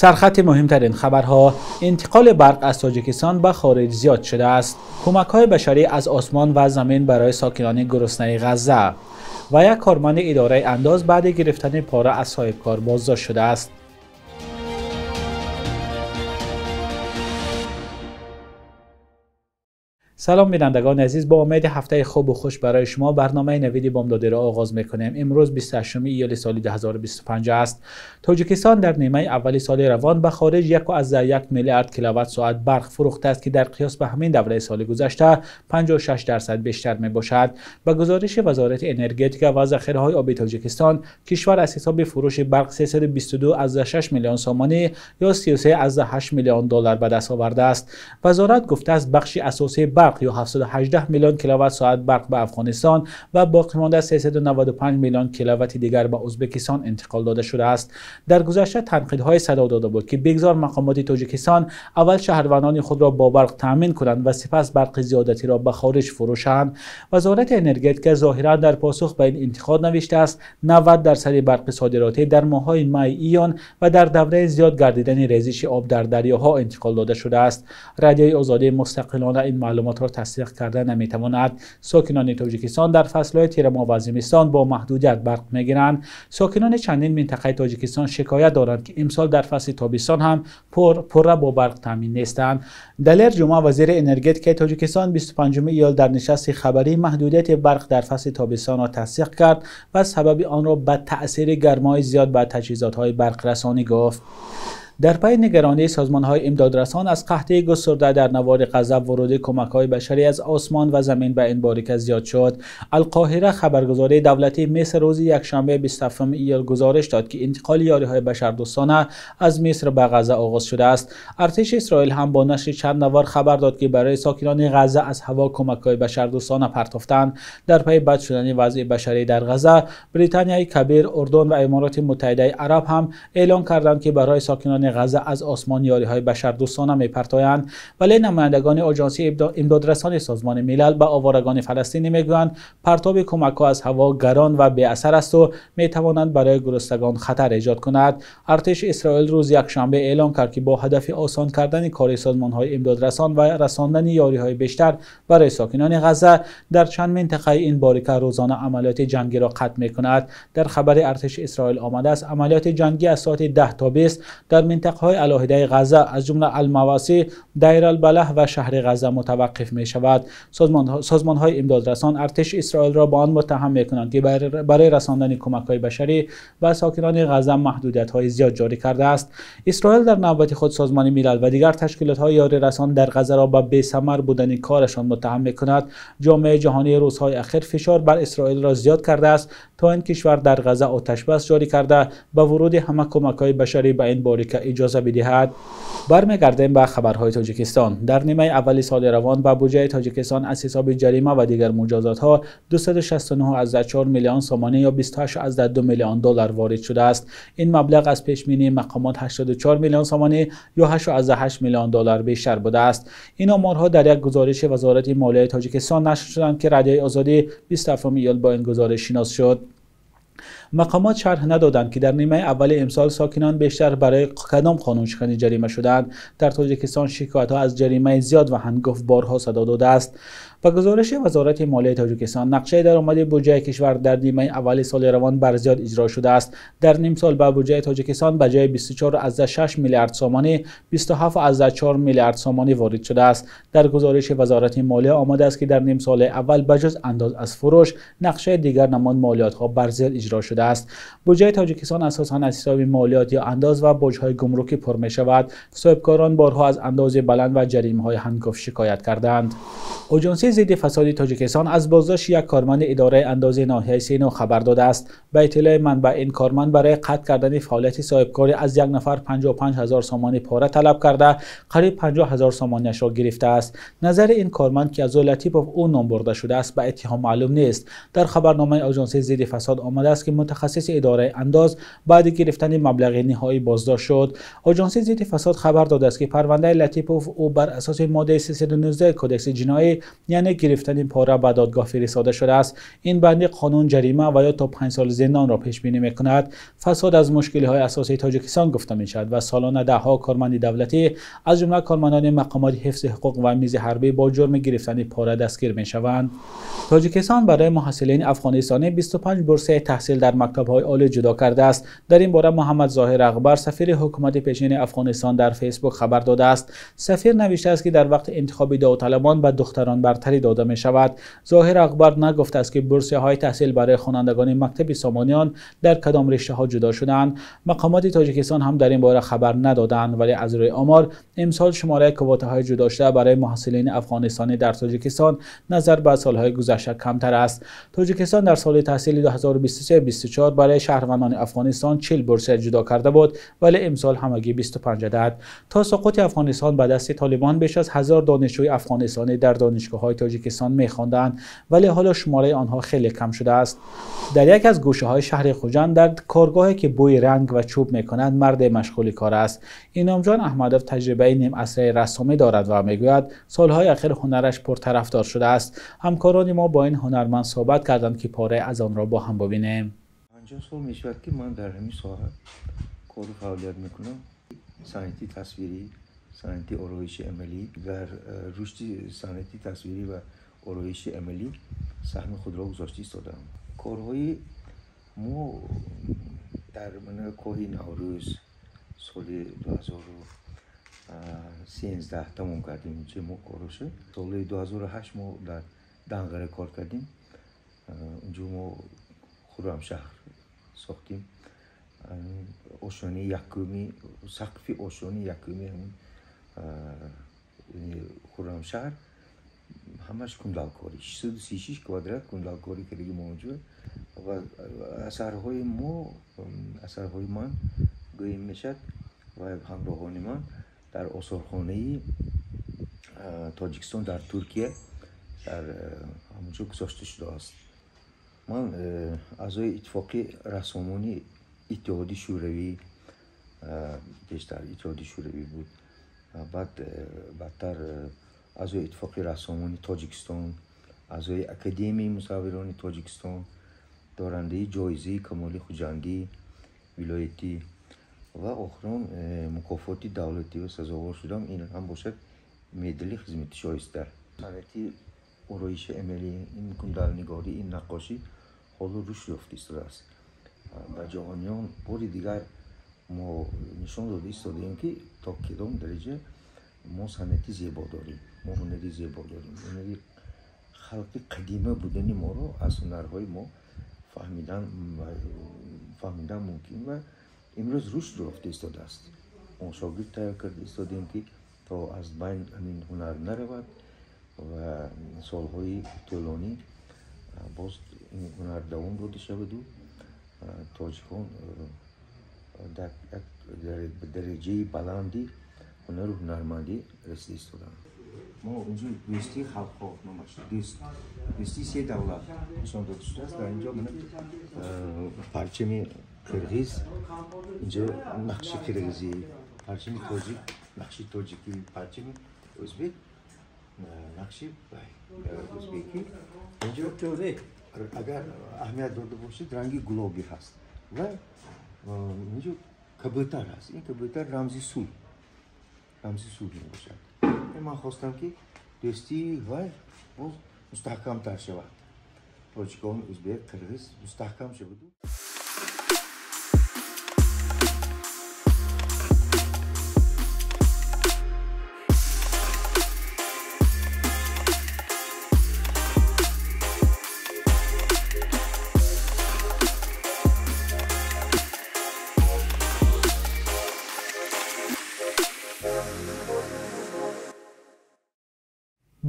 Сархати муҳимтарин хабарҳо: интиқоли барқ аз Тоҷикистон ба хориҷ зиёд шудааст, кӯмакҳои башарӣ аз осмон ва замин барои сокинони гуруснаи Ғазза ва як корманди идораи андоз баъди гирифтани пора аз соҳибкор боздошт шудааст. Салом бинандагони азиз, бо умеди ҳафтаи хубу хуш барои шумо барномаи навиди бомдодиро оғоз мекунем. Имрӯз 28 июли соли 2025 аст. Тоҷикистон дар нимаи аввали соли равон ба хориҷ 1,1 миллиард киловатт-соат барқ фурӯхтааст, ки дар қиёс ба ҳамин давраи соли гузашта 56% бештар мебошад. Ба гузориши Вазорати энергетика ва захираҳои оби Тоҷикистон, кишвар аз ҳисоби фурӯши барқ 322,6 миллион сомонӣ ё 33,8 миллион доллар ба даст овардааст. Вазорат гуфтааст, бахши асосии барқ ё 718 миллион киловатт-соат барқ ба Афғонистон ва боқимонда 395 миллион киловатти дигар ба Ӯзбекистон интиқол дода шудааст. Дар гузашта танқидҳое садо дода буд, ки бигзор мақомоти Тоҷикистон аввал шаҳрвандони худро бо барқ таъмин кунанд ва сипас барқи зиёдатиро ба хориҷ фурӯшанд. Вазорати энергетика зоҳиран дар посух ба ин интиқод навиштааст, 90% барқи содиротӣ дар моҳҳои май, июн ва дар давраи зиёд гардидани резиши об дар дарёҳо интиқол дода шудааст. Радиои Озодӣ мустақилона ин маълумотро тасдиқ карда наметавонад. Сокинони Тоҷикистон дар фаслҳои тирамоҳ ва зимистон бо маҳдудият барқ мегиранд. Сокинони чандин минтақаи Тоҷикистон шикоят доранд, ки имсол дар фасли тобистон ҳам пурра бо барқ таъмин нестанд. Далер Ҷума, вазири энергетикаи Тоҷикистон, 25 июл дар нишасти хабарӣ маҳдудияти барқ дар фасли тобистонро тасдиқ кард ва сабаби онро ба таъсири гармои зиёд ба таҷҳизотҳои барқрасонӣ гуфт. Дар пайи нигаронии созмонҳои имдодрасон аз қаҳтии густурда дар навори Ғазза, вуруди кӯмакҳои башарӣ аз осмон ва замин ба ин борика зиёд шуд. Алқоҳира, хабаргузории давлатии Миср, рӯзи якшанбе 27 июл гузориш дод, ки интиқоли ёриҳои башардӯстона аз Миср ба Ғазза оғоз шудааст. Артиши Исроил ҳам бо нашри чанд навор хабар дод, ки барои сокинони Ғазза аз ҳаво кӯмакҳои башардӯстона партофтанд. Дар пайи бад шудани вазъи башарӣ дар Ғазза, Британияи Кабир, Урдун ва Аморати Муттаҳидаи Араб ҳам эълон карданд, ки барои сокинони Ғазза аз осмон ёриҳои башардӯстона мепартоянд. Вале намояндагони Оҷонсии имдодрасони Созмони Милал ба овораганони фаластинӣ мегӯянд, партоби кӯмакҳо аз ҳаво гарон ва беасар аст ва метавонанд барои гуруснагон хатар эҷод кунад. Артиши Исроил рӯзи якшанбе эълон кард, ки бо ҳадафи осон кардани кори созмонҳои имдодрасон ва расондани ёриҳои бештар барои сокинони Ғазза дар чанд минтақаи ин борика рӯзона амалиёти ҷангиро қатъ мекунад. Дар хабари артиши Исроил омадааст, амалиёти ҷангӣ аз соати 10 то 20 дар минтақаҳои алоҳидаи Ғазза аз ҷумла Алмавасӣ, Дайр-ал-Балаҳ ва шаҳри Ғазза мутаваққиф мешавад. Созмонҳои имдодрасон артиши Исроилро ба он муттаҳам мекунанд, ки барои расондани кӯмакҳои башарӣ ба сокинони Ғазза маҳдудиятҳои зиёд ҷорӣ кардааст. Исроил дар навбати худ Созмони Милал ва дигар ташкилотҳои ёрирасон дар Ғаззаро ба бесамар будани корашон муттаҳам мекунад. Ҷомеаи ҷаҳонӣ рӯзҳои ахир фишор бар Исроилро зиёд кардааст, то ин кишвар дар Ғазза оташбас ҷорӣ карда ба вуруди ҳама кӯмакҳои башарӣ ба ин борика иҷоза бидиҳад. Бармегардем ба хабарҳои Тоҷикистон. Дар нимаи аввали соли равон ба буҷаи Тоҷикистон аз ҳисоби ҷарима ва дигар муҷозотҳо 269,4 миллион сомонӣ ё 28,2 миллион доллар ворид шудааст. Ин маблағ аз пешбинии мақомот 84 миллион сомонӣ ё 8,8 миллион доллар бештар будааст. Ин оморҳо дар як гузориши Вазорати молияи Тоҷикистон нашр шуданд, ки Радиои Озодӣ 27 июл бо ин гузориш шинос шуд. Мақомот шарҳ надоданд, ки дар нимаи аввали имсол сокинон бештар барои кадом қонуншиканӣ ҷарима шуданд. Дар Тоҷикистон шикоятҳо аз ҷаримаи зиёд ва ҳангофт борҳо садо додааст. Ба гузориши Вазорати молияи Тоҷикистон, нақшаи даромади буҷаи кишвар дар нимаи аввали соли равон бар зиёд иҷро шудааст. Дар нимсол ба буҷаи Тоҷикистон ба ҷои 24,6 миллиард сомонӣ 27,4 миллиард сомонӣ ворид шудааст. Дар гузориши Вазорати молия омадааст, ки дар нимсолаи аввал ба ҷуз андоз аз фурӯш, нақшаи дигар намуд молиётҳо бар зиёд иҷро шудааст. Буҷаи Тоҷикистон асосан аз ҳисоби молиёт ё андоз ва боҷҳои гумрукӣ пур мешавад. Соҳибкорон борҳо аз андози баланд ва ҷаримаҳои ҳангофт шикоят кардаанд. Оҷонсии зидди фасоди Тоҷикистон аз боздошти як корманди идораи андози ноҳияи Сино хабар додааст. Ба иттилои манбаъ, ин корманд барои қатъ кардани фаъолияти соҳибкорӣ аз як нафар 55 ҳазор сомонӣ пора талаб карда, қариб 50 ҳазор сомониашро гирифтааст. Назари ин корманд, ки аз ӯ Латипов ӯ ном бурда шудааст, ба иттиҳом маълум нест. Дар хабарномаи Оҷонсии зидди фасод омадааст, ки мутахассиси идораи андоз баъди гирифтани маблағи ниҳоӣ боздошт шуд. Оҷонсии зидди фасод хабар додааст, ки парвандаи Латипов ӯ бар асоси моддаи 319 Кодекси ҷиноӣ, Яъне гирифтани пора ба додгоҳ фиристода шудааст. Ин банди қонун ҷарима ва ё то 5 сол зиндонро пешбинӣ мекунад. Фасод аз мушкилиҳои асосии Тоҷикистон гуфта мешавад ва солона даҳҳо корманди давлатӣ аз ҷумла кормандони мақомоти ҳифзи ҳуқуқ ва мизи ҳарбӣ бо ҷурми гирифтани пора дастгир мешаванд. Тоҷикистон барои муҳассилини афғонистонӣ 25 бурсияи таҳсил дар мактабҳои олӣ ҷудо кардааст. Дар ин бора Муҳаммад Зоҳир Акбар, сафири ҳукумати пешини Афғонистон дар Фейсбук хабар додааст. Сафир навиштааст, ки дар вақти интихоби довталабон ба духтарон бартарӣ дода мешавад. Зоҳир Акбар нагуфтааст, ки бурсияҳои таҳсил барои хонандагони мактаби Сомониён дар кадом риштаҳо ҷудо шудаанд. Мақомоти Тоҷикистон ҳам дар ин бора хабар надоданд, вале аз рӯи омор имсол шумораи квотаҳои ҷудо шуда барои муҳассилини афғонистонӣ дар Тоҷикистон назар ба солҳои гузашта камтар аст. Тоҷикистон дар соли таҳсили 2023-24 барои шаҳрвандони Афғонистон 40 бурсия ҷудо карда буд, вале имсол ҳамагӣ 25 адад. То суқути Афғонистон ба дасти Толибон беш аз 1000 донишҷӯи афғонистонӣ дар донишгоҳҳои Тоҷикистон мехонданд, вале ҳоло шумораи онҳо хеле кам шудааст. Дар яке аз гӯшаҳои шаҳри Хуҷанд дар коргоҳе ки бӯи ранг ва чӯб мекунад, марде машғули кор аст. Иномҷон Аҳмадов таҷрибаи нимасраи рассомӣ дорад ва мегӯяд солҳои ахир ҳунараш пуртарафдор шудааст. Ҳамкорони мо бо ин ҳунарманд суҳбат карданд, ки порае аз онро бо ҳам бибинем. 50 сол мешавад, ки ман дар ҳамин соҳа кору фаъолият мекунам. Санъати тасвирӣ, санъати ороиши амалӣ. Дар рушди санъати тасвирӣ ва ороиши амалӣ саҳми худро гузошта истодаам. Корҳои мо дар коҳи Наврӯз соли 2013 тамом кардем. Че мо корашо соли 2008 мо дар Данғара кор кардем. Унҷо мо Хуррамшаҳр сохтем. Ошёнаи якуми, сақфи ошёнаи якуми ҳамин Хуррамшаҳр ҳамаш кундалкорӣ, 636 квадрат кундалкорӣ кардаги мо онҷо. Ва асарҳои мо, асарҳои ман гӯем мешавад ва ҳамроҳони ман дар осорхонаи Тоҷикистон дар Туркия дар ҳамонҷо гузошта шудааст. Ман аъзои иттифоқи рассомони Иттиҳоди Шӯравӣ, пештар Иттиҳоди Шӯравӣ буд, баъд баъдтар аъзои иттифоқи рассомони Тоҷикистон, аъзои Академияи мусаввирони Тоҷикистон, дорандаи ҷоизаи Камоли Хуҷандӣ вилоятӣ ва охирон мукофоти давлатиро сазовор шудам. Ин ҳам бошад медали хизмати шоиста. Санъати ороиши амалӣ, ин кундалнигорӣ, ин наққошӣ ҳоло рушд ёфта истодааст. Ба ҷаҳониён бори дигар мо нишон дода истодаем, ки то кадом дараҷа мо санъати зебо дорем, мо ҳунари зебо дорем. Ҳунари халқи қадима будани моро аз ҳунарҳои мо фаҳмидан мумкин ва имрӯз рушд ёфта истодааст. Мо шогирд тайёр карда истодаем, ки то аз байн ҳамин ҳунар наравад ва солҳои тӯлонӣ боз ин ҳунар давом дода шаваду тоҷикон дар як дараҷаи баланди ҳунару ҳунармандӣ расида истоданд. Мо инҷо дӯстии халқҳо номаш дӯстии се давлат нишон дода шудааст. Дар инҷо парчами қирғиз, инҷо нақши қирғизӣ, парчами тоҷик нақши тоҷикӣ, парчами ӯзбек нақши ӯзбекӣ. Инҷо агар аҳамият дода бошед, ранги гулобӣ ҳаст ва инҷо кабӯтар ҳаст. Ин кабӯтар рамзи сулҳ, рамзи сулҳ мебошад. Ман хостам, ки дӯстии вай боз мустаҳкамтар шавад. Тоҷикон, ӯзбек, қирғиз мустаҳкам шаваду.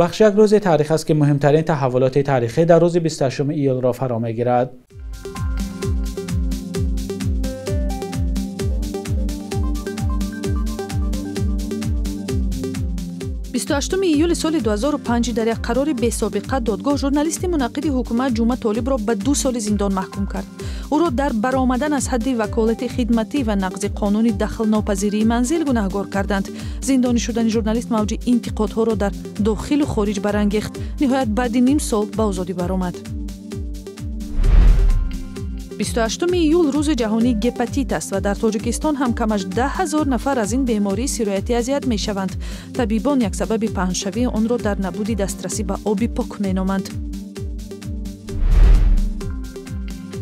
Бахш як рӯзи таърих аст, ки муҳимтарин таҳаввулоти таърихӣ дар рӯзи 28 июлро фаро мегирад. 28 июли соли 2005 дар як қарори бесобиқа додгоҳ журналисти мунаққиди ҳукумат Ҷума Толибро ба 2 соли зиндон маҳкум кард. Ӯро дар баромадан аз ҳадди ваколати хидматӣ ва нақзи қонуни дахлнопазирии манзил гунаҳгор карданд. Зиндонӣ шудани журналист мавҷи интиқодҳоро дар дохилу хориҷ барангехт. Ниҳоят баъди ним сол ба озодӣ баромад. 28 июл рӯзи ҷаҳонии гепатит аст ва дар Тоҷикистон ҳам камаш 10 000 нафар аз ин бемории сироятӣ азият мешаванд. Табибон як сабаби паҳншавии онро дар набуди дастрасӣ ба оби пок меноманд.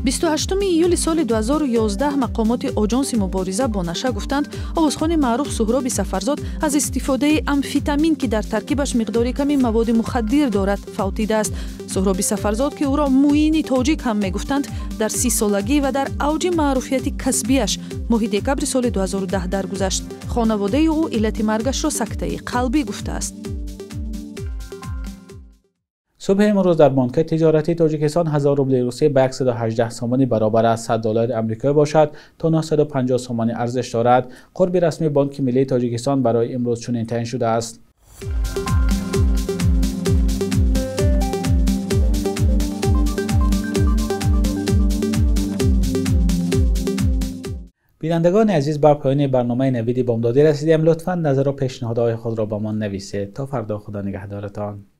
28 июли соли 2011 мақомоти Оҷонси мубориза бо наша гуфтанд, овозхони маъруф Суҳроби Сафарзод аз истифодаи амфитамин, ки дар таркибаш миқдори ками маводи мухаддир дорад, фавтидааст. Суҳроби Сафарзод, ки ӯро Муини тоҷик ҳам мегуфтанд, дар 30-солагӣ ва дар авҷи маъруфияти касбиаш моҳи декабри соли 2010 даргузашт. Хонаводаи ӯ иллати маргашро сактаи қалбӣ гуфтааст. Субҳи имрӯз дар бонки тиҷоратии Тоҷикистон 1000 рубли русия ба 118 сомонӣ баробар аст. 100 доллари амрикоӣ бошад то 950 сомонӣ арзиш дорад. Қурби расмии Бонки миллии Тоҷикистон барои имрӯз чунин таъин шудааст. Бинандагони азиз, ба поёни барномаи Навиди бомдодӣ расидем. Лутфан назар ва пешниҳодҳои худро ба мо нависед. То фардо, Худо нигаҳдоратон.